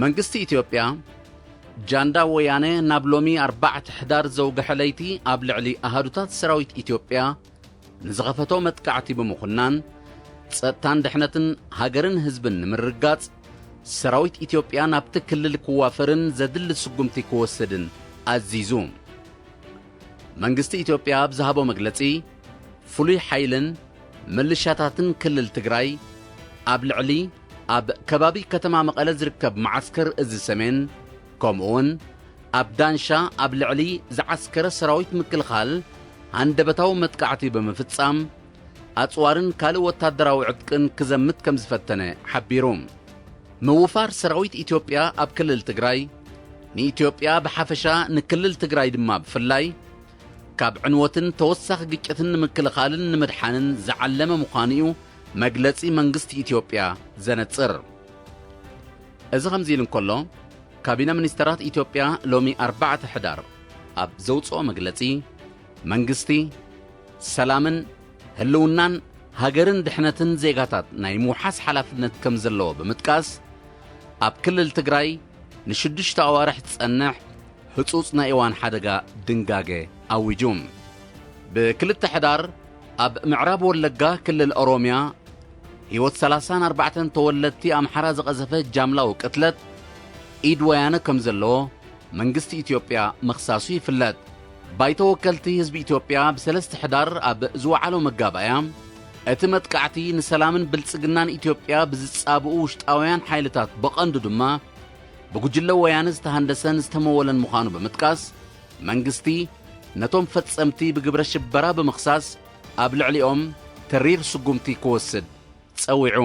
መንግስቲ ኢትዮጵያ፣ ጃንዳ ወያነ ናብ ሎሚ ኣርባዕተ ሕዳር ዘውግሐ ለይቲ ኣብ ልዕሊ ኣሃዱታት ሰራዊት ኢትዮጵያ ንዝኸፈቶ መጥቃዕቲ ብምኹናን፣ ጸጥታን ድሕነትን ሃገርን ህዝብን ንምርጋጽ፣ ሰራዊት ኢትዮጵያ ናብቲ ክልል ክዋፈርን ዘድሊ ስጉምቲ ክወስድን ኣዚዙ። መንግስቲ ኢትዮጵያ ኣብ ዝሃቦ መግለጺ፣ ፍሉይ ሓይልን ምልሻታትን ክልል ትግራይ ኣብ ልዕሊ ኣብ ከባቢ ከተማ መቐለ ዝርከብ መዓስከር እዚ ሰሜን፣ ከምኡውን ኣብ ዳንሻ ኣብ ልዕሊ ዝዓስከረ ሰራዊት ምክልኻል ሃንደበታዊ መጥቃዕቲ ብምፍጻም፣ ኣጽዋርን ካልእ ወታደራዊ ዕጥቅን ክዘምት ከም ዝፈተነ ሓቢሩ። ምውፋር ሰራዊት ኢትዮጵያ ኣብ ክልል ትግራይ፣ ንኢትዮጵያ ብሓፈሻ ንክልል ትግራይ ድማ ብፍላይ፣ ካብ ዕንወትን ተወሳኺ ግጭትን ንምክልኻልን ንምድሓንን ዝዓለመ ምዃኑ እዩ መግለጺ መንግስቲ ኢትዮጵያ ዘነጽር። እዚ ከምዚ ኢሉ እንከሎ፣ ካቢነ ሚኒስተራት ኢትዮጵያ ሎሚ ኣርባዕተ ሕዳር ኣብ ዘውጽኦ መግለጺ፣ መንግስቲ ሰላምን ህልውናን ሃገርን ድሕነትን ዜጋታት ናይ ምውሓስ ሓላፍነት ከም ዘለዎ ብምጥቃስ፣ ኣብ ክልል ትግራይ ንሽዱሽተ ኣዋርሕ ዝጸንሕ ህጹጽ ናይ እዋን ሓደጋ ድንጋገ ኣዊጁ። ብክልተ ሕዳር ኣብ ምዕራብ ወለጋ ክልል ኦሮምያ ህይወት ሰላሳን ኣርባዕተን ተወለድቲ ኣምሓራ ዝቐዘፈ ጃምላዊ ቅትለት ኢድ ወያነ ከም ዘለዎ መንግስቲ ኢትዮጵያ ምኽሳሱ ይፍለጥ። ባይቶ ወከልቲ ህዝቢ ኢትዮጵያ ብሰለስተ ሕዳር ኣብ ዝወዓሎ መጋባእያ፣ እቲ መጥቃዕቲ ንሰላምን ብልጽግናን ኢትዮጵያ ብዝጻብኡ ውሽጣውያን ሓይልታት፣ ብቐንዱ ድማ ብጉጅለ ወያነ ዝተሃንደሰን ዝተመወለን ምዃኑ ብምጥቃስ፣ መንግስቲ ነቶም ፈጸምቲ ብግብረ ሽበራ ብምኽሳስ፣ ኣብ ልዕሊኦም ተሪር ስጉምቲ ክወስድ ጸዊዑ።